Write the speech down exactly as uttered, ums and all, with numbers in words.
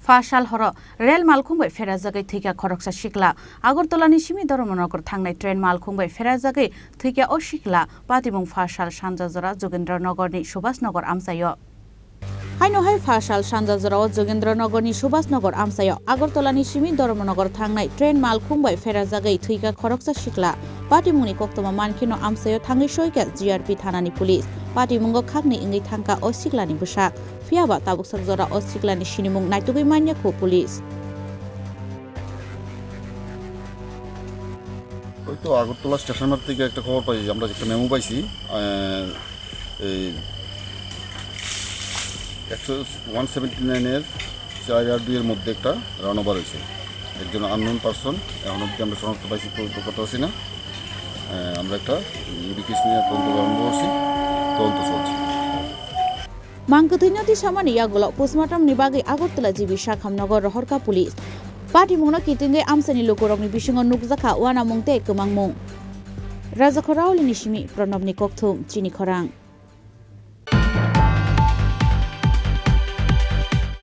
Pha sal horo rel malkhung bai pherajagwi thwikha khoroksa sikla. Agartala ni simi Dharmanagar thangnai train malkhung bai pherajagwi thwikha o sikla. Patimung pha sal sanja jora Jogendra Nagar ni Subhas Nagar amchaio. Haino hai pha sal sanja jorao Jogendra Nagar ni Subhas Nagar amchaio Agartala ni simi Dharmanagar thangnai train malkhung bai pherajagwi thwikha khoroksa sikla. Patimung ni koktwma mankheno amchaio thangwi soikha G R P thana ni police. Patimungo khakni wngwi thangkha o sikla ni bwsak. Phiyaba tabuksak jora o sikla ni sinimung naitugwi manya khu police. ওই তো আগরতলা স্টেশন মাঠ থেকে একটা খবর পাই, আমরা একটা মেমো পাইছি, আহ, এই একশো, ওয়ান সেভেন্টি নাইনের চার আর দুইয়ের মধ্যে একটা রান ওভার হয়েছে। একজন আননোন পারসন, এখন অবধি আমরা শনাক্ত পাইছি তো, তো করতে পারছি না। আহ, আমরা একটা ইন্ডিকেশন নিয়ে তদন্ত আরম্ভ করছি, তদন্ত চলছে। Mang kwthwino tisamani yagulo postmortem ni bagwi Agartala G B Sakham Nagar rohorkha police. Patimungno kitingwi amchaini lukurokni bisingo nukjakha uanamung tei kwmangmung. Rajakhor Raoli ni simi Pranobni kokthum chini khorang.